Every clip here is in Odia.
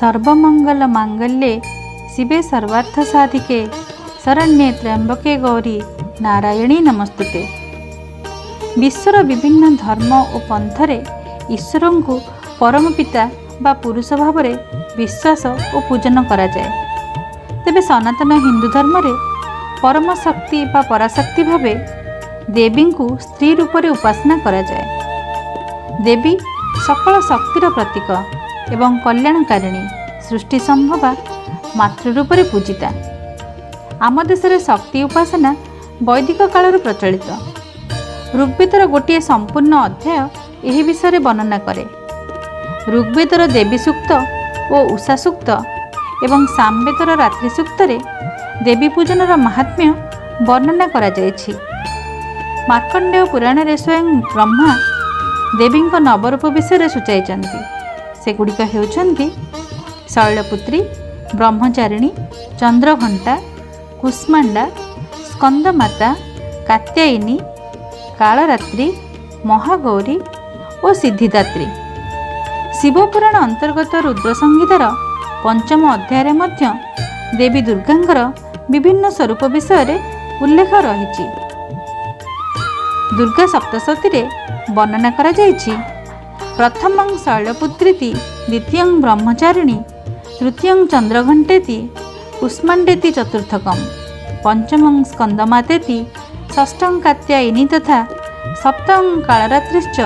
ସର୍ବମଙ୍ଗଳ ମାଙ୍ଗଲ୍ୟେ ଶିବେ ସର୍ବାର୍ଥ ସାଧିକେ ଶରଣ୍ୟେ ତ୍ର୍ୟମ୍ବକେ ଗୌରୀ ନାରାୟଣୀ ନମସ୍ତୁତେ। ବିଶ୍ୱର ବିଭିନ୍ନ ଧର୍ମ ଓ ପନ୍ଥରେ ଈଶ୍ୱରଙ୍କୁ ପରମ ପିତା ବା ପୁରୁଷ ଭାବରେ ବିଶ୍ୱାସ ଓ ପୂଜନ କରାଯାଏ। ତେବେ ସନାତନ ହିନ୍ଦୁ ଧର୍ମରେ ପରମ ଶକ୍ତି ବା ପରାଶକ୍ତି ଭାବେ ଦେବୀଙ୍କୁ ସ୍ତ୍ରୀ ରୂପରେ ଉପାସନା କରାଯାଏ। ଦେବୀ ସକଳ ଶକ୍ତିର ପ୍ରତୀକ ଏବଂ କଲ୍ୟାଣକାରିଣୀ, ସୃଷ୍ଟି ସମ୍ଭବା ମାତୃ ରୂପରେ ପୂଜିତା। ଆମ ଦେଶରେ ଶକ୍ତି ଉପାସନା ବୈଦିକ କାଳରୁ ପ୍ରଚଳିତ। ଋଗ୍ବେଦର ଗୋଟିଏ ସମ୍ପୂର୍ଣ୍ଣ ଅଧ୍ୟାୟ ଏହି ବିଷୟରେ ବର୍ଣ୍ଣନା କରେ। ଋଗ୍ବେଦର ଦେବୀ ସୂକ୍ତ ଓ ଉଷା ସୂକ୍ତ ଏବଂ ସାମବେଦର ରାତ୍ରି ସୂକ୍ତରେ ଦେବୀ ପୂଜନର ମାହାତ୍ମ୍ୟ ବର୍ଣ୍ଣନା କରାଯାଇଛି। ମାର୍କଣ୍ଡେୟ ପୁରାଣରେ ସ୍ୱୟଂ ବ୍ରହ୍ମା ଦେବୀଙ୍କ ନବରୂପ ବିଷୟରେ ସୂଚାଇଛନ୍ତି। ସେଗୁଡ଼ିକ ହେଉଛନ୍ତି ଶୈଳପୁତ୍ରୀ, ବ୍ରହ୍ମଚାରିଣୀ, ଚନ୍ଦ୍ରଘଣ୍ଟା, କୁଷ୍ମାଣ୍ଡା, ସ୍କନ୍ଦମାତା, କାତ୍ୟାୟିନୀ, କାଳରାତ୍ରି, ମହାଗୌରୀ ଓ ସିଦ୍ଧିଦାତ୍ରୀ। ଶିବପୁରାଣ ଅନ୍ତର୍ଗତ ରୁଦ୍ର ସଂହିତାର ପଞ୍ଚମ ଅଧ୍ୟାୟରେ ମଧ୍ୟ ଦେବୀ ଦୁର୍ଗାଙ୍କର ବିଭିନ୍ନ ସ୍ୱରୂପ ବିଷୟରେ ଉଲ୍ଲେଖ ରହିଛି। ଦୁର୍ଗା ସପ୍ତଶତୀରେ ବର୍ଣ୍ଣନା କରାଯାଇଛି, ପ୍ରଥମଂ ଶୈଳପୁତ୍ରୀତି, ଦ୍ୱିତୀୟଂ ବ୍ରହ୍ମଚାରିଣୀ, ତୃତୀୟଂ ଚନ୍ଦ୍ରଘଣ୍ଟେତି, କୁଷ୍ମାଣ୍ଡେତି ଚତୁର୍ଥକମ୍, ପଞ୍ଚମଂ ସ୍କନ୍ଦମାତେତି, ଷଷ୍ଠଂ କାତ୍ୟାୟିନୀ ତଥା ସପ୍ତମଂ କାଳରାତ୍ରିଶ୍ଚ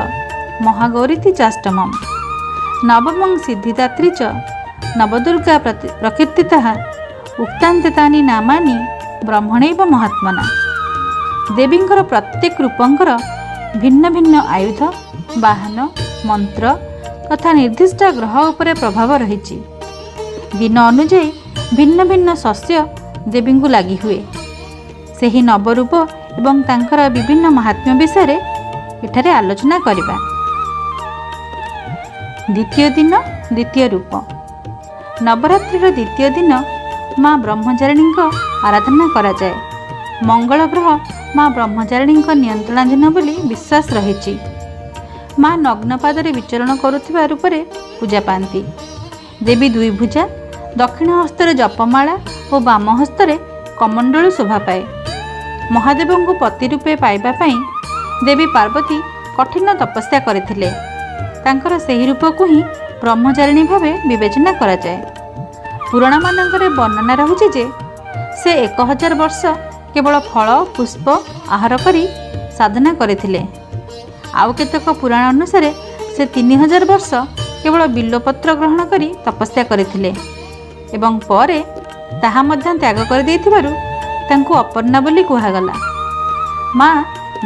ମହାଗୌରୀତି ଚାଷ୍ଟମମ୍, ନବମଂ ସିଦ୍ଧିଦାତ୍ରୀ ଚ ନବଦୁର୍ଗା ପ୍ରକୀର୍ତ୍ତିତଃ, ଉକ୍ତାନ୍ତେ ତାନି ନାମାନି ବ୍ରହ୍ମଣୈବ ମହାତ୍ମନା। ଦେବୀଙ୍କର ପ୍ରତ୍ୟେକ ରୂପଙ୍କର ଭିନ୍ନ ଭିନ୍ନ ଆୟୁଧ, ବାହନ, ମନ୍ତ୍ର ତଥା ନିର୍ଦ୍ଦିଷ୍ଟ ଗ୍ରହ ଉପରେ ପ୍ରଭାବ ରହିଛି। ଦିନ ଅନୁଯାୟୀ ଭିନ୍ନ ଭିନ୍ନ ଶସ୍ୟ ଦେବୀଙ୍କୁ ଲାଗି ହୁଏ। ସେହି ନବରୂପ ଏବଂ ତାଙ୍କର ବିଭିନ୍ନ ମାହାତ୍ମ୍ୟ ବିଷୟରେ ଏଠାରେ ଆଲୋଚନା କରିବା। ଦ୍ୱିତୀୟ ଦିନ, ଦ୍ୱିତୀୟ ରୂପ। ନବରାତ୍ରିର ଦ୍ୱିତୀୟ ଦିନ ମା ବ୍ରହ୍ମଚାରିଣୀଙ୍କ ଆରାଧନା କରାଯାଏ। ମଙ୍ଗଳ ଗ୍ରହ ମା ବ୍ରହ୍ମଚାରିଣୀଙ୍କ ନିୟନ୍ତ୍ରଣାଧୀନ ବୋଲି ବିଶ୍ୱାସ ରହିଛି। ମା ନଗ୍ନ ପାଦରେ ବିଚରଣ କରୁଥିବା ରୂପରେ ପୂଜା ପାଆନ୍ତି। ଦେବୀ ଦୁଇ ଭୁଜା, ଦକ୍ଷିଣ ହସ୍ତରେ ଜପମାଳା ଓ ବାମ ହସ୍ତରେ କମଣ୍ଡଳୁ ଶୋଭା ପାଏ। ମହାଦେବଙ୍କୁ ପତି ରୂପେ ପାଇବା ପାଇଁ ଦେବୀ ପାର୍ବତୀ କଠିନ ତପସ୍ୟା କରିଥିଲେ। ତାଙ୍କର ସେହି ରୂପକୁ ହିଁ ବ୍ରହ୍ମଚାରିଣୀ ଭାବେ ବିବେଚନା କରାଯାଏ। ପୁରାଣମାନଙ୍କରେ ବର୍ଣ୍ଣନା ରହିଛି ଯେ ସେ 1000 ବର୍ଷ କେବଳ ଫଳ ପୁଷ୍ପ ଆହାର କରି ସାଧନା କରିଥିଲେ। ଆଉ କେତେକ ପୁରାଣ ଅନୁସାରେ ସେ 3000 ବର୍ଷ କେବଳ ବିଲ୍ୱପତ୍ର ଗ୍ରହଣ କରି ତପସ୍ୟା କରିଥିଲେ ଏବଂ ପରେ ତାହା ମଧ୍ୟ ତ୍ୟାଗ କରିଦେଇଥିବାରୁ ତାଙ୍କୁ ଅପର୍ଣ୍ଣା ବୋଲି କୁହାଗଲା। ମା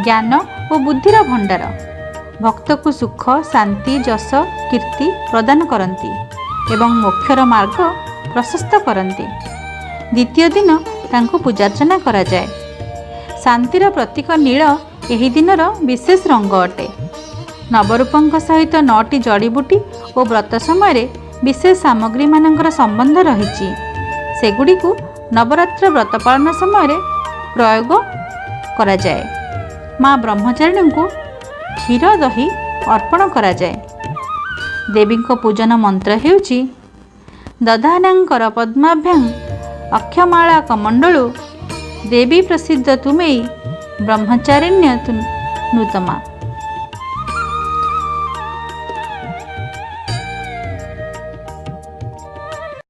ଜ୍ଞାନ ଓ ବୁଦ୍ଧିର ଭଣ୍ଡାର। ଭକ୍ତକୁ ସୁଖ, ଶାନ୍ତି, ଯଶ, କୀର୍ତ୍ତି ପ୍ରଦାନ କରନ୍ତି ଏବଂ ମୋକ୍ଷର ମାର୍ଗ ପ୍ରଶସ୍ତ କରନ୍ତି। ଦ୍ୱିତୀୟ ଦିନ ତାଙ୍କୁ ପୂଜାର୍ଚ୍ଚନା କରାଯାଏ। ଶାନ୍ତିର ପ୍ରତୀକ ନୀଳ ଏହି ଦିନର ବିଶେଷ ରଙ୍ଗ ଅଟେ। ନବରୂପଙ୍କ ସହିତ 9ଟି ଜଡ଼ିବୁଟି ଓ ବ୍ରତ ସମୟରେ ବିଶେଷ ସାମଗ୍ରୀମାନଙ୍କର ସମ୍ବନ୍ଧ ରହିଛି। ସେଗୁଡ଼ିକୁ ନବରାତ୍ର ବ୍ରତ ପାଳନ ସମୟରେ ପ୍ରୟୋଗ କରାଯାଏ। ମା ବ୍ରହ୍ମଚାରିଣୀଙ୍କୁ କ୍ଷୀର ଦହି ଅର୍ପଣ କରାଯାଏ। ଦେବୀଙ୍କ ପୂଜନ ମନ୍ତ୍ର ହେଉଛି ଦଧାନାଙ୍କର ପଦ୍ମାଭ୍ୟାଂ ଅକ୍ଷମାଳା କମଣ୍ଡଳୁ ଦେବୀ ପ୍ରସିଦ୍ଧ ତୁମେଇ ବ୍ରହ୍ମଚାରିଣ୍ୟ ନୃତମା।